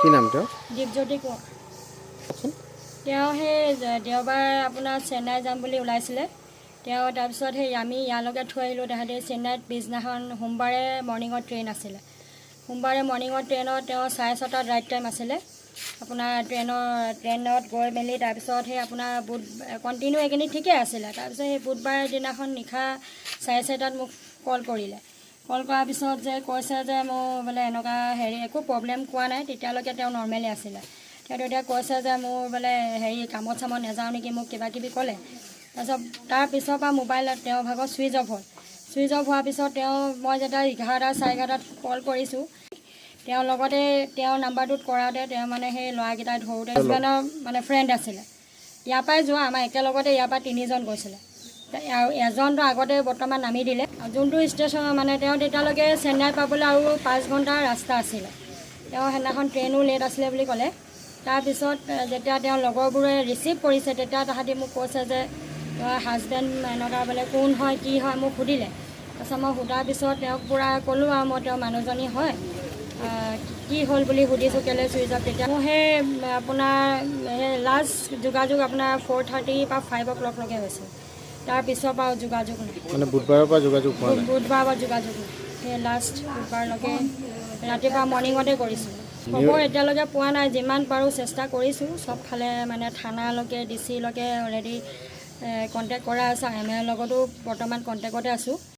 কি নাম তেওঁৰ? দীপজ্যোতি কোঁৱৰ। কওকচোন। তেওঁ সেই দেওবাৰ আপোনাৰ চেন্নাই যাম বুলি ওলাইছিলে তেওঁ। তাৰপিছত সেই আমি ইয়ালৈকে থৈ আহিলোঁ। তাহাঁতি চেন্নাইত পিছদিনাখন সোমবাৰে মৰ্ণিঙত ট্ৰেইন আছিলে। সোমবাৰে মৰ্ণিঙত ট্ৰেইনত তেওঁ 6:30ত ৰাইট টাইম আছিলে আপোনাৰ ট্ৰেইনত গৈ মেলি। তাৰপিছত সেই আপোনাৰ বুধ কণ্টিনিউ এইখিনি ঠিকেই আছিলে। তাৰপিছত সেই বুধবাৰ দিনাখন নিশা 4:30ত মোক কল কৰিলে। কল কৰাৰ পিছত যে কৈছে যে মোৰ বোলে এনেকুৱা হেৰি, একো প্ৰব্লেম কোৱা নাই, তেতিয়ালৈকে তেওঁ নৰ্মেলি আছিলে। তেওঁ তেতিয়া কৈছে যে মোৰ বোলে হেৰি কামত চামত নাযাওঁ নেকি, মোক কিবা কিবি ক'লে। তাৰপিছত তাৰ পিছৰ পৰা মোবাইল তেওঁৰ ভাগৰ ছুইচ অফ হ'ল। ছুইচ অফ হোৱাৰ পিছত তেওঁ মই যেতিয়া 11, 11:30ত কল কৰিছোঁ, তেওঁৰ লগতে তেওঁৰ নাম্বাৰটোত কৰাওঁতে তেওঁ মানে সেই ল'ৰাকেইটাই ধৰোঁতে, হাজবেণ্ডৰ মানে ফ্ৰেণ্ড আছিলে, ইয়াৰ পৰাই যোৱা, আমাৰ একেলগতে ইয়াৰ পৰা তিনিজন গৈছিলে আৰু এজনতো আগতে বৰ্তমান নামি দিলে। আৰু যোনটো ষ্টেচন মানে তেওঁ তেতিয়ালৈকে চেন্নাই পাবলৈ আৰু 5 ঘণ্টাৰ ৰাস্তা আছিলে। তেওঁ সেইদিনাখন ট্ৰেইনো লেট আছিলে বুলি ক'লে। তাৰপিছত যেতিয়া তেওঁৰ লগৰবোৰে ৰিচিভ কৰিছে, তেতিয়া তাহাঁতি মোক কৈছে যে হাজবেণ্ড এনেকুৱা বোলে, কোন হয়, কি হয়, মোক সুধিলে। তাৰপিছত মই সোধাৰ পিছত তেওঁক পূৰা ক'লোঁ আৰু মই তেওঁৰ মানুহজনী হয়, কি হ'ল বুলি সুধিছোঁ, কেলৈ চুইচ অফ। তেতিয়া মোৰ সেই আপোনাৰ সেই লাষ্ট যোগাযোগ আপোনাৰ 4:30 বা 5 অ' ক্লকলৈকে হৈছে। তাৰ পিছৰ পৰা আৰু যোগাযোগ নাই। মানে বুধবাৰৰ পৰা যোগাযোগ হোৱা নাই? বুধবাৰৰ পৰা যোগাযোগ নাই। সেই লাষ্ট বুধবাৰলৈকে ৰাতিপুৱা মৰ্ণিঙতে কৰিছোঁ। খবৰ এতিয়ালৈকে পোৱা নাই। যিমান পাৰোঁ চেষ্টা কৰিছোঁ চবফালে, মানে থানালৈকে, ডি চিলৈকে অলৰেডি কণ্টেক্ট কৰা আছে। এম এৰ লগতো বৰ্তমান কণ্টেক্টতে আছোঁ।